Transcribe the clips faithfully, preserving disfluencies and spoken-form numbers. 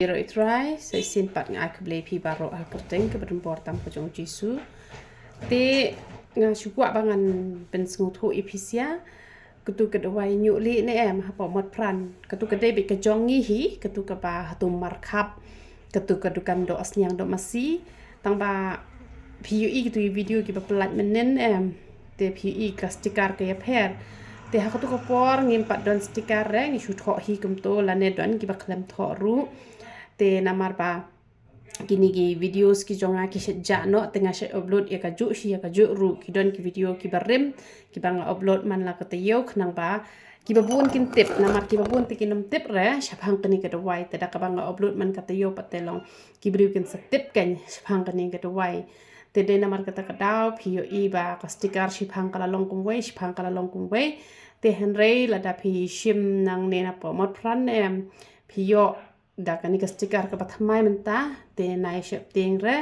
Ïaroh ïa u Trai, sa shisien pat nga ai khublei ïa phi baroh ha ka kyrteng kaba donbor tam ka jong u Jisu. Te nga shu kwah ba ngan pynsngewthuh ïa phi sha katu ka dawai ñiuh lieh ne em, hapoh Motphran. Katu ka dei beit ka jong ngi hi, katu kaba hato markhap, katu ka dukan doh sniang doh masi. Tang ba phi ïohi katu ki video kiba pynlait mynnin em, te phi ïohi ka sticker ka ïapher. Te ha katu ka por ngim pat don sticker re, ngi shu thoh hi kumto, lane don kiba khlem thoh ruh. Te namar ba kine ki videos ki jong nga ki shait jah noh, te nga shait upload ïa kajuh shi ïa kajuh ruh. Ki don ki video kiba rim kiba nga upload man la ka taïew, khnang ba kiba bun kin tip, namar kiba bun te kin ym tip re shaphang kane ka dawai. Te da kaba nga upload man ka taïew pat te long ki briew kin sa tip kein shaphang kane ka dawai. Te dei namar kata ka daw phi ïohi ba ka sticker shiphang ka la long kumwei, shiphang ka la long kumwei. Te hynrei lada phi shim nangne napoh Motphran em, phi ïoh da kane ka sticker kaba thymmai mynta, te nai sheptieng re.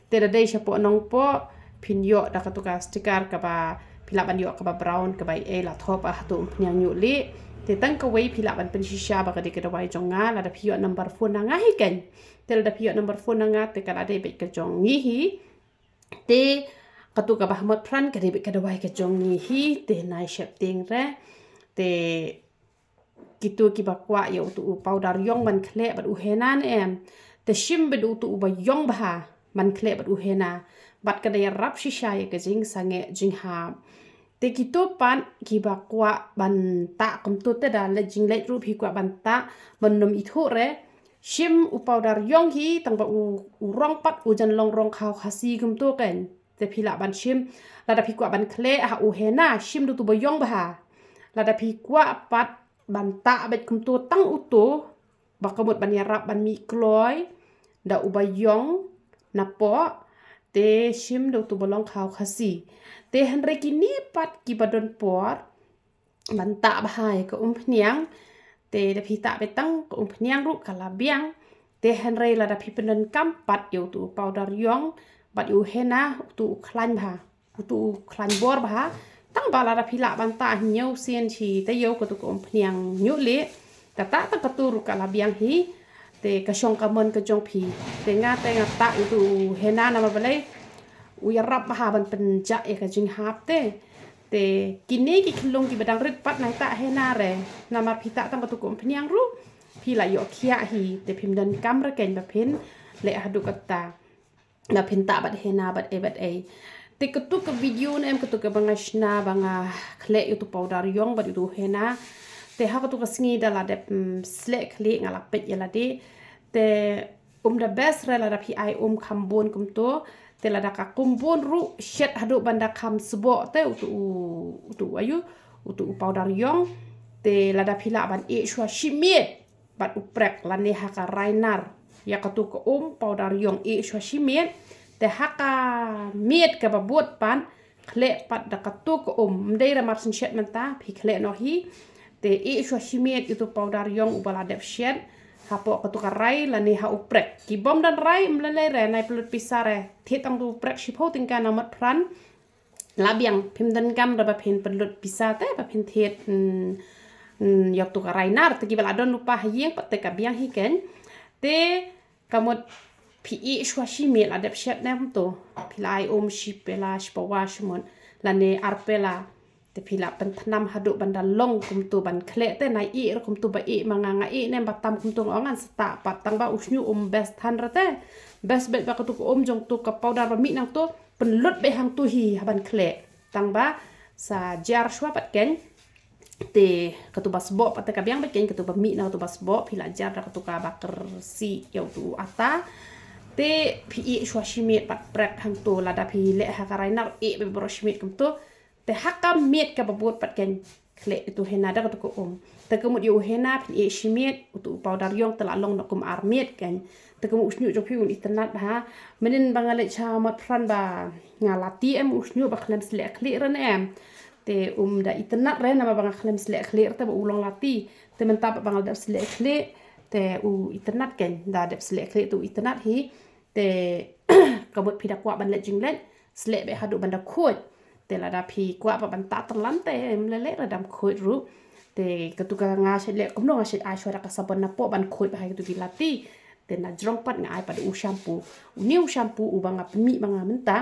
Te da dei shapoh Nongpoh, phin ïoh da katu ka sticker kaba, phi lah ban ïoh kaba brown, kaba ei ei, la thoh pat hato umphniang ñiuh lieh. Te tang kawei phi lah ban pynshisha ba ka dei ka dawai jong nga, lada phi ïoh number phone na nga hi kein. Te lada phi ïoh number phone na nga, te ka la dei beit ka jong ngi hi. Te katu kaba ha Motphran ka dei beit ka dawai ka jong ngi hi, te nai sheptieng re. Te kito kiba kwah ïa utu u powder ïong ban khleh bad u henna ne em, te shim beit utu uba ïong bha ban khleh bad u henna. Bad ka dei ïarap shisha ïa ka jingsangeh jinghap. Te kito pat kiba kwah ban tah kumto, te da leit jingleit ruh phi kwah ban tah, ban ym ithuh re, shim u powder ïong hi, tang ba u, u rong pat u jan long rong khaw Khasi kumto kein. Te phi lah ban shim, lada phi kwah ban khleh ha u henna, shim da utu ba ïong bha. Lada phi kwah pat ban tah beit kumto tang utu, ba ka mut ban ïarap ban mih kloi da uba ïong napoh, te shim da utu ba long khaw Khasi. Te hynrei kine pat kiba don por ban tah bha ïa ka umphniang, te da phi tah beit tang ka umphniang ruh ka la biang. Te hynrei lada phi pyndonkam pat ïa utu u powder ïong bad ïa u henna, utu u khlaiñ bha, utu u khlaiñ bor bha. Tang ba lada phi lah ban tah hynñiew sien shi taïew katu ka umphniang ñiuh lieh, te tah tang katu ruh ka la biang hi. Te ka shong ka mon ka jong phi. Te nga te nga tah ïa utu u henna namar balei, u ïarap bha ban pynjah ïa ka jinghap te. Te kine ki khyllung kiba dang rit pat nai tah henna re, namar phi tah tang katu ka umphniang ruh phi la ïoh khiah hi. Te phim donkam re kein ba phin leh haduh katta, ba phin tah bad henna bad ei bad ei. Te katu ka video ne em, katu kaba nga shna ba nga khleh ïa utu powder ïong bad ïa utu henna. Te ha katu ka sngi da la dep, mm, sleh khlieh, nga la peit ïa lade. Te um da best re lada phi ai um kham bun kumto. Te lada ka kum bun ruh, shet haduh ban da kham sboh te utu u, utu u aïu, utu u powder ïong. Te lada phi lah ban ïeh shuwa shi miet bad u prek lane ha ka rai nar ïa katu ka um powder ïong, ïeh shuwa shi miet. Te ha ka miet kaba bud pat, khleh pat da katu ka um. Ym dei re mar shen shet mynta, phi khleh noh hi. Te ïeh shuwa shi miet ïa utu u powder ïong uba la dep shet hapoh katu ka rai lane ha u prek. Ki bym don rai, ym lei lei re, nai pynlut pisa re, thied tang utu u prek shiphew tyngka na Motphran. La biang, phim donkam re ba phin pynlut pisa te ba phin thied, mm, mm, ïa utu ka rai nar. Te kiba la don lypa ha ïing pat te ka biang hi kein. Te ka mut phi ïeh shuwa shi miet, la dep shet ne em to, phi la ai um shi pela, shi pawa shi mut, lane ar pela. Te phi lah pynthnam haduh ban da long kumto ban khleh. Te nai ïeh re kumto ba ïeh ma nga, nga ïeh ne em ba tam kumto, nga ong ngan sa tah pat. Tang ba u shñiuh um best than re te. Best beit ba katu ka um jong utu ka powder ba mih nangto, pynlut beit hangto hi ha ban khleh. Tang ba sa jar shuwa pat kein. Te katu ba sboh pat te ka biang beit kein, katu ba mih na katu ba sboh, phi lah jar da katu kaba kyrsih ïa utu u ata. Te phi ïeh shuwa shi miet bad prek hangto. Lada phi leh ha ka rai nar, ïeh beit baroh shi miet kumto. Te ha ka miet kaba bud pat kein, khleh utu u henna da katu ka um. Te ka mut ïa u henna phin ïeh shi miet, utu u powder ïong te la long noh kum ar miet kein. Te ka mut u shñiuh jong phi un itynnad bha. Mynnin ba nga leit sha Motphran ba nga lati em, u shñiuh ba khlem sleh khlieh re ne em. Te um da itynnad re namar ba nga khlem sleh khlieh re te ba u long lati. Te mynta ba nga la dep sleh khlieh te u itynnad kein, da dep sleh khlieh te u itynnad hi. Te ka mut phi da kwah ban leit jingleit, sleh beit haduh ban da khuid. Te lada phi kwah pat ban tah tyrlam te ym lei lei re, dam khuid ruh. Te katu ka nga shait leh kumno, nga shait ai shuwa da ka sabon napoh ban khuid bha ïa katu ki lati. Te na jrong pat nga ai pat u shampoo. Une u shampoo uba nga pynmih ba nga mynta,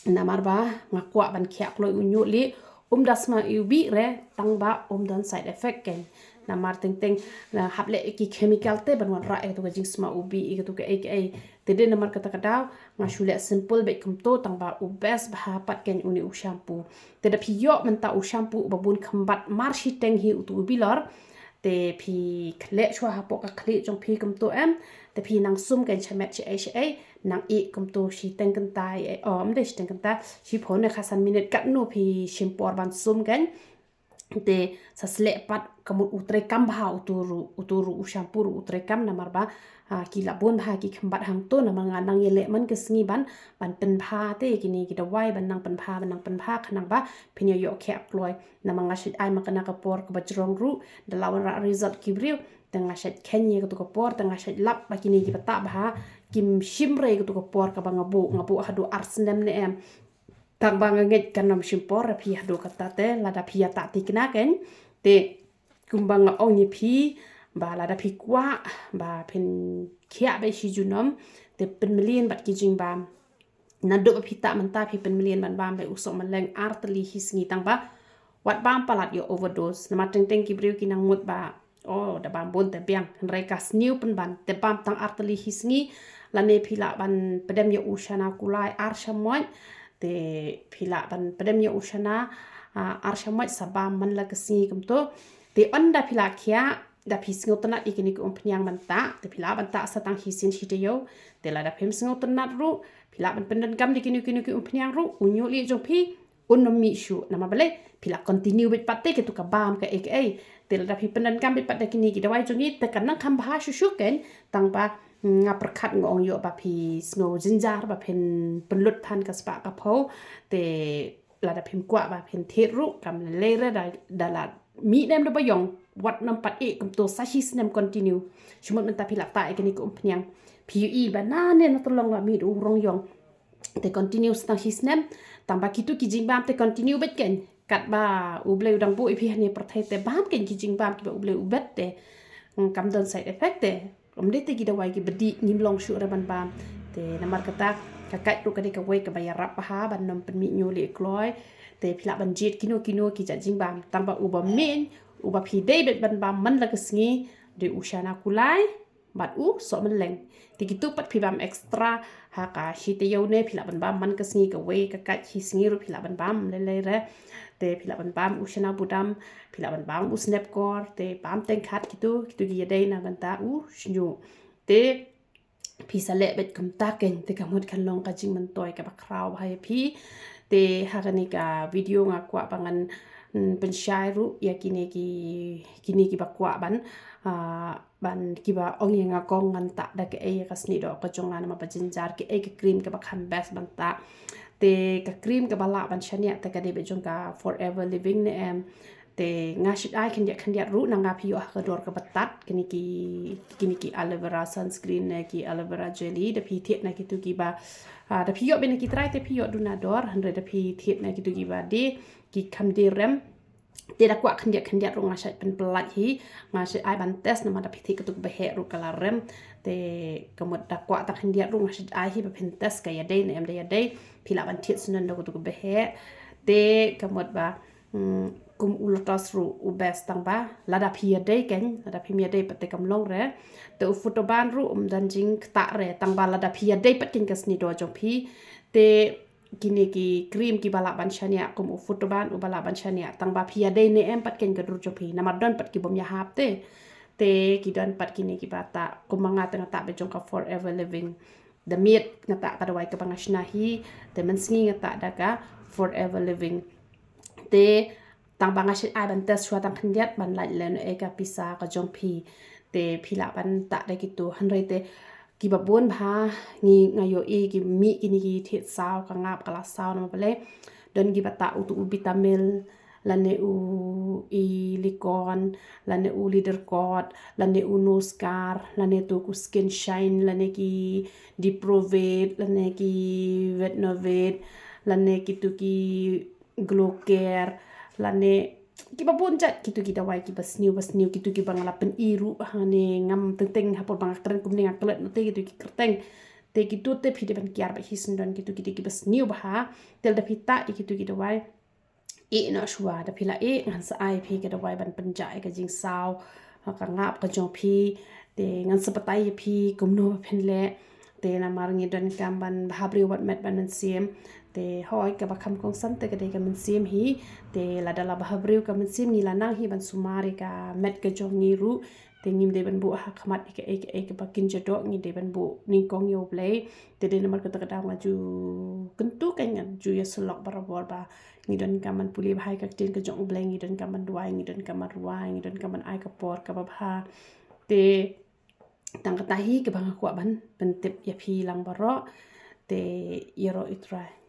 namar ba nga kwah ban khiah kloi u ñiuh lieh, um da sma iwbih re, tang ba um don side effect kein. Namar teng teng, na hap leh ki chemical te ban wanrah ïa katu ka jingsma iwbih, ïa katu kaei kaei. Te dei namar kata ka daw nga shu leh simple beit kumto, tang ba u best bha pat kein une u shampoo. Te da phi ïoh mynta u shampoo uba bun khymbat mar shiteng hi utu u bilor, te phi khleh shuwa hapoh ka khlieh jong phi kumto em. Te phi nang sum kein shamet shaei shaei, nang ïeh kumto shiteng kynta, eh, oh, ym dei shiteng kynta, shiphew ne khatsan minit, katno phi shim por ban sum kein. Te sa sleh pat ka mut u treikam bha utu ruh, utu ruh u shampoo ruh u treikam, namar ba, ah, ki la bun bha ki khymbat hangto, namar nga nang ïaleh man ka sngi ban, ban pynbha te kine ki dawai, ban nang pynbha, ban nang pynbha, khnang ba phin ïoh ïoh khiah kloi. Namar nga shait ai ma kane ka por kaba jrong ruh, da la wanrah result ki briew, te nga shait kheiñ ïa katu ka por, te nga shait lap ba kine kiba tah bha kim shim re ïa katu ka por kaba nga buh, nga buh haduh ar snem ne em. Tang ba nga ngeit kan ym shim por ïa phi haduh katta, te lada phi ïa tah thikna kein, te kumba nga ong ïa phi, ba lada phi kwah ba phin khiah beit shi junom, te pynmlien bad ki jingbam. Naduh ba phi tah mynta phi pynmlien ban bam beit u sohmylleng ar tylli hi sngi, tang ba wat bam palat ïoh overdose. Namar teng teng ki briew ki nang mut ba, oh, da bam bun te biang, hynrei ka sniew pynban, te bam tang ar tylli hi sngi. Lane phi lah ban pdem ïa u shana kulai ar shamoit, te phi lah ban pdem ïa u shana, ah, ar shamoit, sa bam man la ka sngi kumto. Te ynda phi la khiah, da phi sngewtynnat ïa kine ki umphniang ban tah, te phi lah ban tah sa tang shisien shi taïew. Te lada phim sngewtynnat ruh, phi lah ban pyndonkam da kine kine ki umphniang ruh, u ñiuh lieh jong phi un ym mih shuh. Namar balei? Phi la continue beit pat te katu ka bam kaei kaei. Te lada phi pyndonkam beit pat da kine ki dawai jong ngi, te kan nang kham bha shuh shuh kein, tang ba, mm, nga pyrkhat nga ong ïoh ba phi sngew jynjar ba phin pynlut than ka spah ka phew. Te lada phim kwah ba phin thied ruh, kam lei re, da, da la mih ne em da ba ïong, wat nym pat ïeh kumto sa shi snem continue. Shu mut mynta phi la tah ïa kine ki umphniang, phi ïohi ba na ne na tyrlong la mih da u rong ïong. Te continue sa tang shi snem, tang ba kitu ki jingbam te continue beit kein. Katba U Blei u dang buh ïa phi hangne pyrthei te bam kein ki jingbam kiba U Blei u bet te, mm, kam don side effect te. Ym dei te ki dawai kiba dih ngim long shuh re ban bam. Te namar kata ka kait ruh ka dei kawei kaba ïarap bha ban nym pynmih ñiuh lieh kloi. Te phi lah ban jied kino kino ki jait jingbam, tang ba uba main, uba phi dei beit ban bam man la ka sngi, dei u shana kulai bad u sohmylleng. Te kitu pat phi bam extra ha ka shi taïew ne, phi lah ban bam man ka sngi kawei, ka kait hi sngi ruh phi lah ban bam lei lei re. Te phi lah ban bam u shana budam, phi lah ban bam u snep kor, te bam teng khat kitu, kitu ki ïadei na bynta u shñiuh. Te phi sa leh beit kumta kein, te ka mut kan long ka jingmyntoi kaba khraw bha ïa phi. Te ha kane ka video nga kwah ba ngan, mm, pynshai ruh ïa kine ki, kine kiba kwah ban, ah, ban kiba ong ïa nga kong ngan tah da kaei ïa ka snieh doh ka jong nga, namar ba jynjar, kaei ka cream kaba kham best ban tah. Te ka cream kaba lah ban shaniah te ka dei beit jong ka Forever Living ne em. Te nga shait ai khyndiat khyndiat ruh, na nga phi ïoh ha ka dor kaba tad, kine ki, kine ki aloe vera sunscreen ne ki aloe vera jelly, da phi thied na kitu kiba, ah, da phi ïoh beit na ki trai te phi ïoh duna dor, hynrei da phi thied na kitu kiba die, ki kham die rem. Te da kwah khyndiat khyndiat ruh nga shait pynpyllait hi, nga shait ai ban test, namar da phi thied katu kaba heh ruh ka la rem. Te ka mut da kwah tang khyndiat ruh nga shait ai hi ba phin test ka ïadei ne em da ïadei. Phi lah ban thied syndon da katu kaba heh. Te ka mut ba, mm, kum u lotus ruh u best, tang ba lada phi ïadei kein, lada phim ïadei pat te kam long re. Te u Photoban ruh um don jingktah re, tang ba lada phi ïadei pat kein ka snieh doh jong phi. Te kine ki cream kiba lah ban shaniah kum u Photoban uba lah ban shaniah, tang ba phi ïadei ne em pat kein ka dur jong phi, namar don pat ki bym ïahap te. Te ki don pat kine kiba tah, kum ma nga te nga tah beit jong ka Forever Living. Da miet nga tah ka dawai kaba nga shna hi, te mynsngi nga tah da ka Forever Living. Te tang ba nga shait ai ban test shuwa tang khyndiat ban lait lehnohei ka pisa ka jong phi. Te phi lah ban tah da kitu, hynrei te kiba bun bha ngi, nga ïohi ki mih kine ki thied saw, ka ngap ka la saw, namar balei? Don kiba tah utu u Bitamil, lane u Elikon, lane u Leadercot, lane u Noskar, lane tu ku Skin Shine, lane ki Diprovet, lane ki Vetnovet, lane kitu ki Glow Care, lane kiba bun jait kitu ki dawai kiba sniew ba sniew, kitu kiba nga la pyni ruh hangne, ngam teng teng ha por ba nga kren kumne nga klet noh te kitu ki kyrteng. Te kitu te phi dei ban kiar bad hi syndon, kitu ki dei kiba sniew bha. Te lada phi tah ïa kitu ki dawai, ïeh noh shuwa, da phi la ïeh ngan sa ai phi ka dawai ban pynjah ïa ka jingsaw ha ka ngap ka jong phi. Te ngan sa batai ïa phi kumno ba phin leh. Te namar ngi donkam ban bha briew wat met ban mynsiem. Te hooid, kaba kham kongsan te ka dei ka mynsiem hi. Te lada la bha briew ka mynsiem, ngi la nang hi ban sumar ïa ka met ka jong ngi ruh. Te ngim dei ban buh ha khmat ïa kaei kaei kaba kynja doh, ngi dei ban buh nyngkong ïa U Blei. Te dei namar kata ka daw nga ju kyntu, kan ngan ju ïa sylok barabor ba ngi donkam ban pule bha ïa ka ktien ka jong U Blei, ngi donkam ban duwai, ngi donkam ban rwai, ngi donkam ban ai ka por kaba bha. Te tang kata hi kaba nga kwah ban pyntip ïa phi lang baroh. Te ïaroh ïa U Trai.